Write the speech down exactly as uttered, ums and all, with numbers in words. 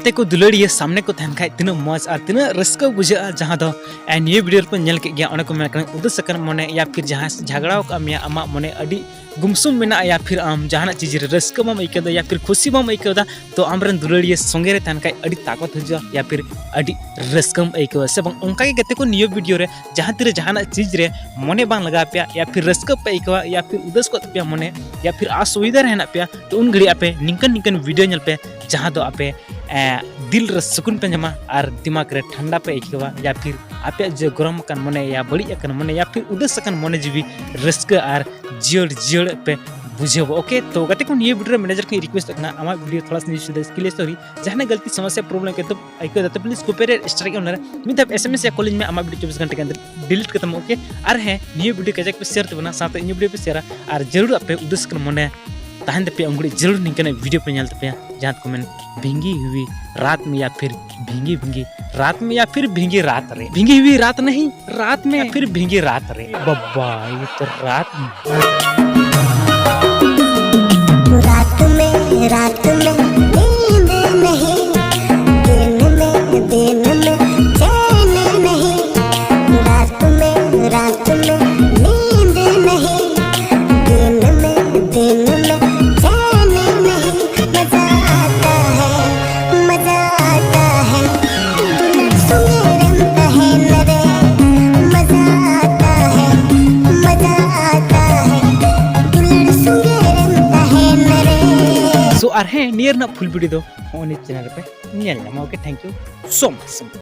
ᱛᱮ ᱠᱚ ᱫᱩᱞᱟᱹᱲᱤᱭᱟᱹ ᱥᱟᱢᱱᱮ ᱠᱚ ᱛᱟᱦᱮᱱ ᱠᱷᱟᱡ ᱛᱤᱱᱟᱹᱜ ᱢᱚᱡᱽ ᱟᱨ ᱛᱤᱱᱟᱹᱜ ᱨᱟᱹᱥᱠᱟᱹ ᱵᱩᱡᱷᱟᱹᱜᱼᱟ, ᱡᱟᱦᱟᱸ ᱫᱚ, ᱮ, ᱱᱤᱭᱟᱹ ᱵᱷᱤᱰᱤᱭᱳ ᱨᱮᱯᱮ ᱧᱮᱞ ᱠᱮᱫ ᱜᱮᱭᱟ᱾ ᱚᱱᱮ ᱠᱚ ᱢᱮᱱ ᱠᱟᱱᱟ, ᱩᱫᱟᱹᱥ ᱟᱠᱟᱱ ᱢᱚᱱᱮ ᱭᱟ ᱯᱷᱤᱨ ᱡᱟᱦᱟᱸᱭ ᱡᱷᱟᱜᱽᱲᱟᱣ ᱟᱠᱟᱫ ᱢᱮᱭᱟ, ᱟᱢᱟᱜ ᱢᱚᱱᱮ ᱟᱹᱰᱤ ᱜᱩᱢᱥᱩᱢ ᱢᱮᱱᱟᱜᱼᱟ ᱭᱟ ᱯᱷᱤᱨ ᱟᱢ ᱡᱟᱦᱟᱱᱟᱜ ᱪᱤᱡᱽ ᱨᱮ ᱨᱟᱹᱥᱠᱟᱹ ᱵᱟᱢ ᱟᱹᱭᱠᱟᱹᱣ ᱮᱫᱟ ᱭᱟ ᱯᱷᱤᱨ ᱠᱷᱩᱥᱤ ᱵᱟᱢ ᱟᱹᱭᱠᱟᱹᱣ ᱮᱫᱟ, ᱛᱚ ᱟᱢᱨᱮᱱ ᱫᱩᱞᱟᱹᱲᱤᱭᱟᱹ ᱥᱚᱸᱜᱮ ᱨᱮ ᱛᱟᱦᱮᱱ ᱠᱷᱟᱡ ᱟᱹᱰᱤ ᱛᱟᱠᱚᱛ ᱦᱤᱡᱩᱜᱼᱟ ᱭᱟ ᱯᱷᱤᱨ ᱟᱹᱰᱤ ᱨᱟᱹᱥᱠᱟᱹᱢ ᱟᱹᱭᱠᱟᱹᱣᱟ, ᱥᱮ ᱵᱟᱝ? ᱚᱱᱠᱟ ᱜᱮ ᱜᱟᱛᱮ ᱠᱚ, ᱱᱤᱭᱟᱹ ᱵᱷᱤᱰᱤᱭᱳ ᱨᱮ ᱡᱟᱦᱟᱸ ᱛᱤᱨᱮ ᱡᱟᱦᱟᱱᱟᱜ ᱪᱤᱡᱽ ᱨᱮ ᱢᱚᱱᱮ ᱵᱟᱝ ᱞᱟᱜᱟᱣ ᱯᱮᱭᱟ ᱭᱟ ᱯᱷᱤᱨ ᱨᱟᱹᱥᱠᱟᱹ ᱯᱮ ᱟᱹᱭᱠᱟᱹᱣᱟ ᱭᱟ ᱯᱷᱤᱨ ᱩᱫᱟᱹᱥ ᱠᱚᱜ ᱛᱟᱯᱮᱭᱟ ᱢᱚᱱᱮ ᱭᱟ ᱯᱷᱤᱨ ᱚᱥᱩᱵᱤᱫᱷᱟ ᱨᱮ ᱦᱮᱱᱟᱜ ᱯᱮᱭᱟ, ᱛᱚ ᱩᱱ ᱜᱷᱟᱹᱲᱤᱡ ᱟᱯᱮ ᱱᱤᱝᱠᱟᱹᱱ ᱱᱤᱝᱠᱟᱹᱱ ᱵᱷᱤᱰᱤᱭᱳ ᱧᱮᱞ ᱯᱮ, ᱡᱟᱦᱟᱸ ᱫᱚ ᱟᱯᱮ, ᱮ, ᱫᱤᱞ ᱨᱮ ᱥᱩᱠᱩᱱ ᱯᱮ ᱧᱟᱢᱟ ᱟᱨ ᱫᱤᱢᱟᱜᱽ ᱨᱮ ᱴᱷᱟᱱᱰᱟ ᱯᱮ ᱟᱹᱭᱠᱟᱹᱣᱟ ᱭᱟ ᱯᱷᱤᱨ ᱟᱯᱮᱭᱟᱜ ᱡᱮ ᱜᱚᱨᱚᱢ ᱟᱠᱟᱱ ᱢᱚᱱᱮ ᱭᱟ ᱵᱟᱹᱲᱤᱡ ᱟᱠᱟᱱ ᱢᱚᱱᱮ ᱭᱟ ᱯᱷᱤᱨ ᱩᱫᱟᱹᱥ ᱟᱠᱟᱱ ᱢᱚᱱᱮ ᱡᱤᱣᱤ ᱨᱟᱹᱥᱠᱟᱹ ᱟᱨ ᱡᱤᱭᱟᱹᱲ ᱡᱤᱭᱟᱹᱲ ᱯᱮ ᱵᱩᱡᱷᱟᱹᱣᱟ᱾ ᱳᱠᱮ, ᱛᱚ ᱜᱟᱛᱮ ᱠᱚ, ᱱᱤᱭᱟᱹ ᱵᱷᱤᱰᱤᱭᱳ ᱨᱮ ᱢᱮᱱᱮᱡᱟᱨ ᱠᱷᱚᱱ ᱨᱤᱠᱩᱭᱮᱥᱴ ᱠᱟᱱᱟ, ᱟᱢᱟᱜ ᱵᱷᱤᱰᱤᱭᱳ ᱛᱷᱚᱲᱟ ᱥᱟ ᱱᱤᱡᱮ ᱥᱩᱫᱷᱟᱹ ᱥᱠᱤᱞ ᱥᱴᱳᱨᱤ, ᱡᱟᱦᱟᱱᱟᱜ ᱜᱟᱞᱛᱤ ᱥᱚᱢᱚᱥᱥᱟ ᱯᱨᱚᱵᱞᱮᱢ ᱠᱮ ᱛᱚ ᱟᱹᱭᱠᱟᱹᱣ ᱫᱟ, ᱛᱚ ᱯᱞᱤᱡ ᱠᱚᱯᱤᱨᱟᱭᱤᱴ ᱥᱴᱨᱟᱭᱤᱠ ᱮᱢ ᱞᱮᱨᱮ ᱢᱤᱫ ᱫᱷᱟᱣ ᱮᱥ ᱮᱢ ᱮᱥ ᱭᱟ ᱠᱚᱞ ᱤᱧ ᱢᱮ, ᱟᱢᱟᱜ ᱵᱷᱤᱰᱤᱭᱳ ᱪᱚᱵᱵᱤᱥ ᱜᱷᱚᱱᱴᱟ ᱠᱮ ᱟᱱᱫᱟᱨ ᱰᱤᱞᱤᱴ ᱠᱟᱛᱟᱢ, ᱳᱠᱮ? ᱟᱨ ᱦᱮᱸ, ᱱᱤᱭᱟᱹ ᱵᱷᱤᱰᱤᱭᱳ ᱠᱟᱡᱟᱠ ᱯᱮ ᱥᱮᱭᱟᱨ ᱛᱟᱵᱚᱱᱟ, ᱥᱟᱶᱛᱮ ᱤᱧᱟᱹᱜ ᱵᱷᱤᱰᱤᱭᱳ ᱯᱮ ᱥᱮᱭᱟᱨᱟ, ᱟᱨ ᱡᱟᱹᱨᱩᱲ ᱟᱯᱮ ᱩᱫᱟᱹᱥ ᱠᱟᱱ ᱢᱚᱱᱮ ᱛᱟᱦᱮᱱ ᱛᱟᱯᱮᱭᱟ, ᱩᱱ ᱜᱷᱟᱹᱲᱤᱡ ᱡᱟᱹᱨᱩᱲ ᱱᱤᱝᱠᱟᱱᱟᱜ ᱵᱷᱤᱰᱤᱭᱳ ᱯᱮ ᱧᱮᱞ ᱛᱟᱯᱮᱭᱟ, ᱡᱟᱦᱟᱸ ᱫᱚᱠᱚ ᱢᱮᱱ ᱵᱷᱤᱝᱜᱤ ᱦᱩᱭ ᱨᱟᱛ ᱢᱮ ᱭᱟ ᱯᱷᱤᱨ ᱵᱷᱤᱝᱜᱤ ᱵᱷᱤᱝᱜᱤ ᱨᱟᱛ ᱢᱮ ᱭᱟ ᱯᱷᱤᱨ ᱵᱷᱤᱝᱜᱤ ᱨᱟᱛ ᱨᱮ, ᱵᱷᱤᱝᱜᱤ ᱦᱩᱭ ᱨᱟᱛ ᱱᱟᱦᱤ ᱨᱟᱛ ᱢᱮ ᱭᱟ ᱯᱷᱤᱨ ᱵᱷᱤᱝᱜᱤ ᱨᱟᱛ ᱨᱮ, ᱵᱟᱵᱟ ᱭᱮ ᱛᱚ ᱨᱟᱛ ᱢᱮ। रात में, रात में नींद नहीं, दिन में, दिन में चैन नहीं। रात में, रात में नींद नहीं, दिन में, दिन में चैन नहीं। मजा आता है, मजा आता है, दुलड़ सुंगे रंग है नरे। मजा आता है, मजा आता है, दुलड़ सुंगे रंग है नरे। So, ᱟᱨ ᱦᱮᱸ, ᱱᱤᱭᱟᱹ ᱨᱮᱱᱟᱜ ᱯᱷᱩᱞ ᱵᱷᱤᱰᱤᱭᱳ ᱫᱚ ᱦᱚᱸᱜᱼᱚ ᱱᱤᱭᱟᱹ ᱪᱮᱱᱮᱞ ᱨᱮᱯᱮ ᱧᱮᱞ ᱧᱟᱢᱟ᱾ Okay, thank you so much।